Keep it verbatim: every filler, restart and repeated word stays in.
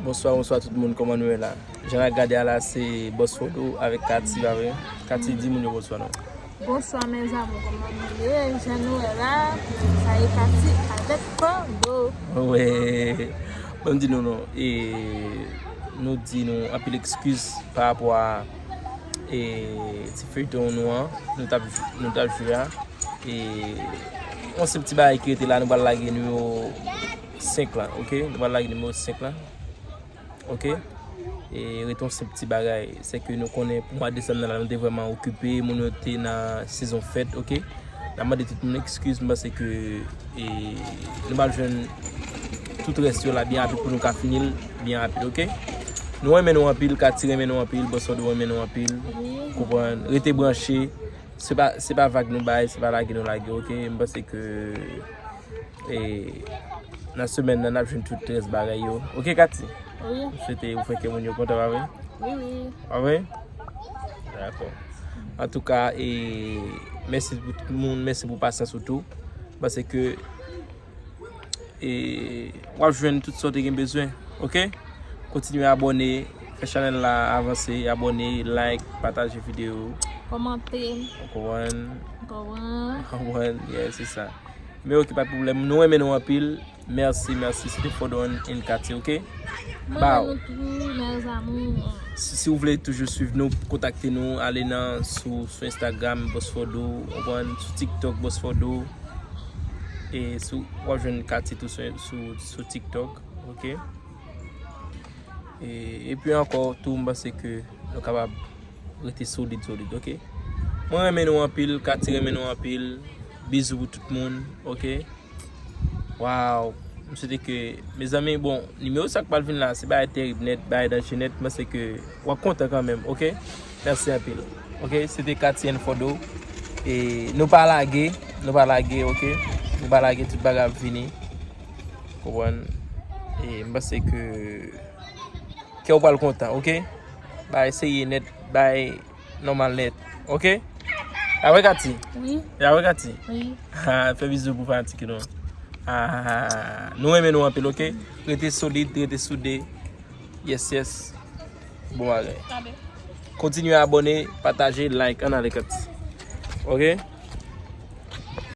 Bonswa, bonswa tout moun, kòman nou ye la? Jan n ap gade a la, se Bòs Fodo avèk Katy, pa vre? Katy, di moun yo bonswa non. Bonswa mes amours, kòman nou ye? Jan nou ye la, sa e Katy avèk Fodo. Wi. Bon, m di nou non, e nou di nou anpil ekskiz pa rapò a e ti feyton nou an, nou t ap nou t ap jwe a. E yon senp ti bagay ki rete la, nou pral lage nimewo senk la, oke? Nou pral lage nimewo senk la. Oke? E rete yon senp ti bagay, se ke nou konnen pou mwa desanm nan la, nou te vrèman okipe, moun yo te nan sezon fèt, oke? N ap mande tout moun ekskiz, m panse ke e, nou pral jwenn tout rès yo la byen rapid pou nou ka fini l byen rapid, oke? Nou renmen nou anpil, Katy renmen nou anpil, Bòs Fodo renmen nou anpil. Konprann? Rete branche. Se pa, se pa vag nou bay, se pa lage nou lage, oke? M panse ke e, nan semèn nan, n ap jwenn tout rès bagay yo. Oke, Katy? Wi, M swete ou fè kè moun yo kontan, pa vre? wi, wi. Pa vre? Dakò. Antouka, e, mèsi pou tout moun, mèsi pou pasyans ou tou. M panse ke e, w ap jwenn tout sa w te gen bezwen, oke? Kontinye abòne, fè chanèl la avanse, abòne, like, pataje videyo. Kòmante. Ou konprann? Konprann. Konprann? Yeah, se sa. Men oke, pa de pwoblèm. Nou renmen nou anpil. Mèsi, mèsi. Se te Fodo and Katy, oke? Mwen Bow. Renmen nou tou, mes amours. Si, si w vle toujou swiv nou, kontakte nou, ale nan sou, sou Instagram, Bòs Fodo, ou konprann, sou TikTok, Bòs Fodo. E sou, w ap jwenn Katy tou sou, sou, sou TikTok, oke? E, epi ankò, tou, m panse ke nou kapab rete solid, solid, oke? Mwen renmen nou anpil, Katy renmen nou anpil. Bizou pou tout moun, oke? Waw, m swete ke, mezanmi, bon, nimewo sa k pral vin la, se bagay terib nèt, bagay danje nèt, m panse ke w ap kontan kanmenm, oke? Mèsi anpil. Oke, se te Katy and Fodo. E nou pa lage, nou pa lage, oke? Nou pa lage, tout bagay ap vini. Konprann? E m panse ke kè w pral kontan, oke? Bagay serye nèt, bagay nòmal nèt, oke? Apre Katy? Wi, E apre Katy? wi. Ha, fè bizou pou fanatik yo non. Ah, nou renmen nou anpil, oke? Rete solid, rete soude. Yes, yes. Bon bagay. Kontinye abòne, pataje, like, ann ale Katy. Oke?